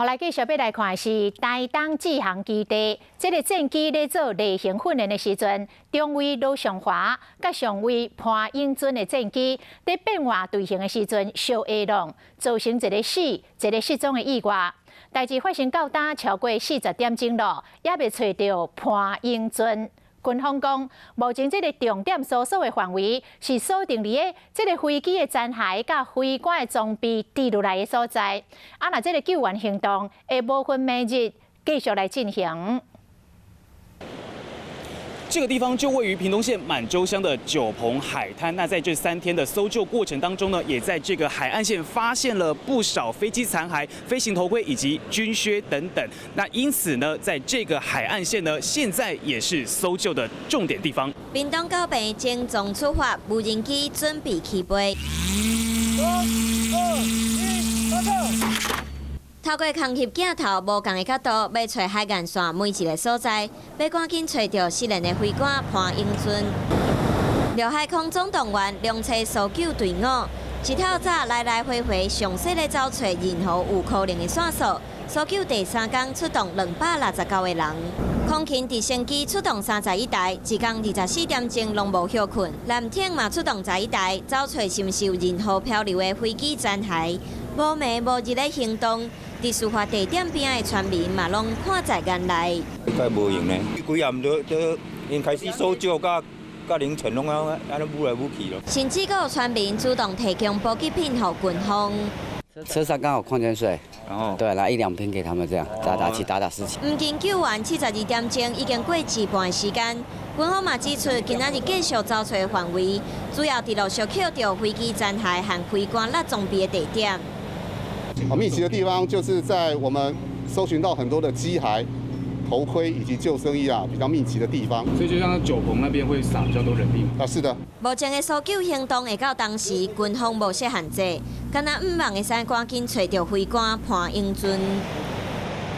予來繼續欲來看的是台東志航基地，這個戰機咧做例行訓練的時陣，中尉羅尚華佮上尉潘永尊的戰機佇變換隊形的時陣，相挨挵，造成一个死，一个失蹤的意外。代誌發生到今超過40點鐘咯，猶未揣著潘永尊。軍方講，目前這个重點搜索的範圍是鎖定佇个這个飛機的殘骸佮飛官的裝備跌落來的所在。啊，若這个救援行動會無分暝日繼續來進行。這個地方就位於屏東縣滿洲鄉的九鵬海灘。那在這3天的搜救過程當中呢，也在這個海岸線發現了不少飛機殘骸、飛行頭盔以及軍靴等等。那因此呢，在這個海岸線呢，現在也是搜救的重點地方。屏東狗棚整裝出發，無人機準備起飛。三、二、一，發射！透過空翕鏡頭，無仝的角度，欲揣海岸線每一个所在，欲趕緊揣著失聯的飛官潘永尊。陸海空總動員兩車搜救隊伍，一透早來來回回詳細咧找揣任何有可能的線索。搜救第三工出動269個人，空勤直升機出動31台，一工24點鐘攏無歇睏。艦艇嘛出動11台，找揣是毋是有任何漂流的飛機殘骸。無暝無日的行動，佇事發地點邊的村民嘛攏看在眼內。應該無閒呢，幾暗都𪜶開始搜救到到凌晨攏啊按呢舞來舞去咯。甚至閣有村民主動提供補給品予軍方。車上剛好礦泉水，然後對，拿一兩瓶給他們這樣打打氣、打打士氣。毋僅救援72點鐘已經過一半時間，軍方嘛指出，今仔日繼續找揣範圍，主要佇陸續抾著飛機殘骸和飛官搦裝備的地點。好，密集的地方就是在我們搜尋到很多的機骸、頭盔以及救生衣啊，比較密集的地方。所以就像九鵬那邊會撒比較多人力。啊，是的。目前的搜救行動會到當時，軍方無設限制，敢若毋望會使趕緊揣著飛官潘永尊。